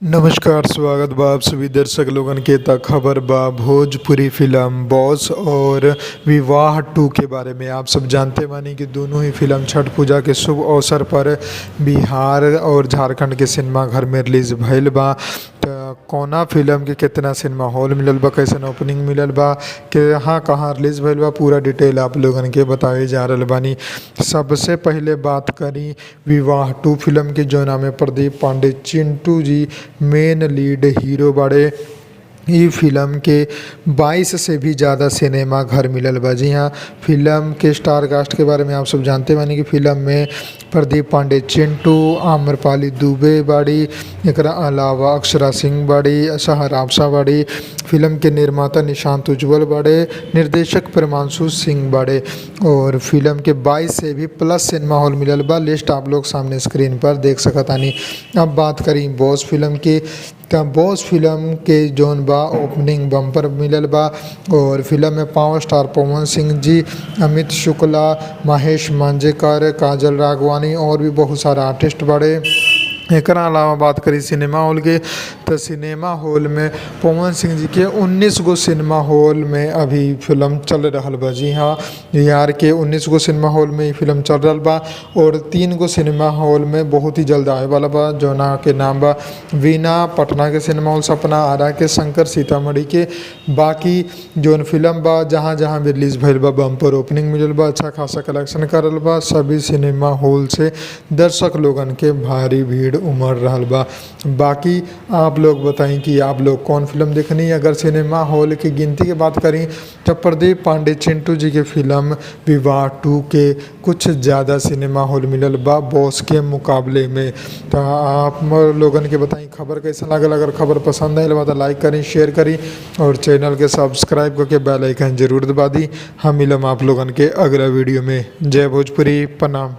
नमस्कार, स्वागत बा आप सभी दर्शक लोगन के। त खबर बा भोजपुरी फिल्म बॉस और विवाह 2 के बारे में। आप सब जानते बानी कि दोनों ही फिल्म छठ पूजा के शुभ अवसर पर बिहार और झारखंड के सिनेमा घर में रिलीज भइल बा। त कौना फिल्म के कितना सिनेमा हॉल मिलल बा, कैसन ओपनिंग मिलल बा, कहाँ कहाँ रिलीज भइल बा, पूरा डिटेल आप लोगन के बतावे जा रहल बानी। सबसे पहले बात करी विवाह 2 फिल्म के, जौना में Pradeep Pandey Chintu ji main lead hero बाड़े। ई फिल्म के 22 से भी ज़्यादा सिनेमा घर मिलल बा। जी हाँ, फिल्म के स्टार कास्ट के बारे में आप सब जानते बानी कि फिल्म में प्रदीप पांडे चिंटू, आम्रपाली दुबे बाड़ी, एकरा अलावा अक्षरा सिंह बाड़ी, सहर आफसा बाड़ी। फिल्म के निर्माता निशांत उज्ज्वल बाड़े, निर्देशक प्रेमांशु सिंह बाड़े और फिल्म के 22 से भी प्लस सिनेमा हॉल मिलल बा। लिस्ट आप लोग सामने स्क्रीन पर देख सकतानी। अब बात करी बॉस फिल्म की, त बॉस फिल्म के जौन बा ओपनिंग बम्पर मिलल बा और फिल्म में पावर स्टार पवन सिंह जी, अमित शुक्ला, महेश मांजरेकर, काजल राघवानी और भी बहुत सारा आर्टिस्ट बाड़े। एकरा अलावा बात करी सिनेमा हॉल के, तो सिनेमा हॉल में पवन सिंह जी के 19 गो सिनेमा हॉल में अभी फिल्म चल रहल बा। जी हाँ, बिहार के 19 गो सिनेमा हॉल में ई फिल्म चल रहल बा और 3 गो सिनेमा हॉल में बहुत ही जल्द आवे वाला बा, जौना के नाम बा वीणा, पटना के सिनेमा हॉल, सपना, आरा के, शंकर, सीतामढ़ी के। बाकी जौन फिल्म बा जहाँ जहाँ भी रिलीज भइल बा बम्पर ओपनिंग मिलल बा, अच्छा खासा कलेक्शन करल बा। सभी सिनेमा हॉल से दर्शक लोगन के भारी भीड़ उमड़ रहल बा। बाकी आप लोग बताई कि आप लोग कौन फिल्म देखनी। अगर सिनेमा हॉल की गिनती के बात करी तो प्रदीप पांडे चिंटू जी के फिल्म विवाह 2 के कुछ ज़्यादा सिनेमा हॉल मिलल बा बॉस के मुकाबले में। तो आप लोगन के बताई खबर कैसा लागल। अगर खबर पसंद आयल बा तो लाइक करी, शेयर करी और चैनल के सब्सक्राइब करके बेल आइकन जरूर दबा दी। हम मिलम आप लोगन के अगला वीडियो में। जय भोजपुरी, प्रणाम।